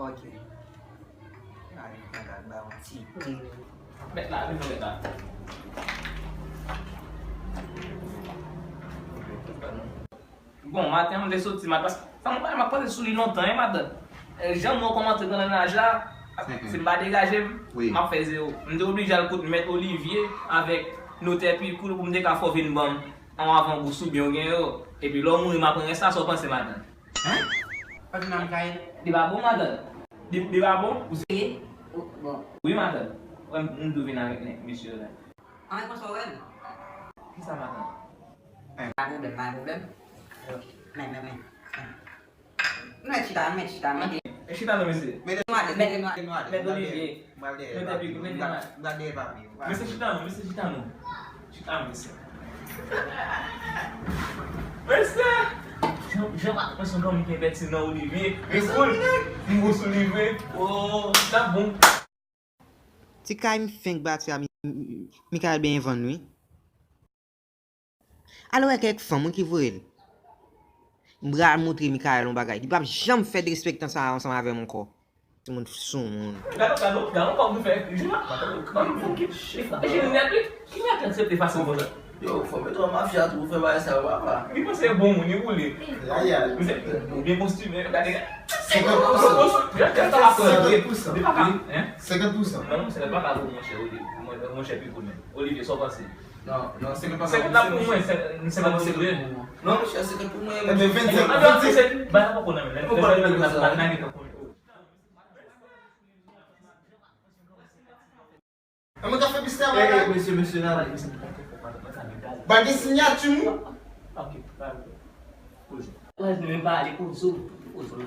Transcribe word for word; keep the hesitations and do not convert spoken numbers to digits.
Ok. Ay, gad, ba yon ti. Mèt la, vin non, mèt la. Bon, maten an, m te soti, maten, sa m pa, m ap panse sou li lontan, wi, matant. Eh, jan mwen kòmanse nan mennaj la, si m pa degaje m, m ap fè zewo. M te oblije al kot mèt Olivier avèk notè Picoul pou m te ka fè w vin ban m yon avangou sou byen w gen yo. Epi lè w mouri, m ap pran rès la, sa w panse, matant? Hein? Papi, nan kay. Li pa bon, matant? Li, li pa bon? Ou serye? Bon. Wi, matant. Wè, m, m dwe vin avèk nèg mesye yo la. An, konsa w wè l? Kisa, matant? Pa pwoblèm, pa pwoblèm. Men, men, men. Mwen chita, mwen chita, mwen. E chita non, mesye. Mete nou alèz, mete nou alèz. Mèt Olivier. Mwen al dèyè papi. Mwen al dèyè papi. Mesye chita non, mesye chita non. Chita mesye. Mesye! Jan, jan pa pran son granmoun ki envèti nan Olivier. Mesye, m gwo sou Olivier. Oh, chita bon. Ti kay m fenk bati a Mi-, Mi-, Michael Benvan wi. Al wè kèk fanm wi ki voye l. M pral montre Michael yon bagay. Li p ap janm fè derespektan sa a ansanm avè m ankò. Timoun soumoun. Gade, gade, gade kòman nou fè. Jina, gade kòman nou fè. Jina, ki nèg li? Ki nèg li aksepte fason konsa? Yo, fò mete yon mafya tou pou fè bagay sa yo, papa. Li panse bon moun, li boule. Ayayay. Misye byen kostime, gade. Senkant pou san. Gade sa la pran. Senkant pou san. Li pa ka, hein? Senkant pou san. Non, se pa ka pou monchè, Olivier. Monchè, pi pou mwen. Olivier, sa w panse? Non, non, senkant pa sa. Senkant la pou mwen, se, senkant pou mwen. Non, monchè, senkant pou mwen. Ebyen, vennsenk, vennsenk. Ba, nan poko nan men. Nan gen tan pou mwen. Mwen ka fè plis travay la. Eh, eh, mesye, mesye, nan. Ba gen siyati nou. Ok, ba. Poze. Mwen menm pa ale poze w, poze w.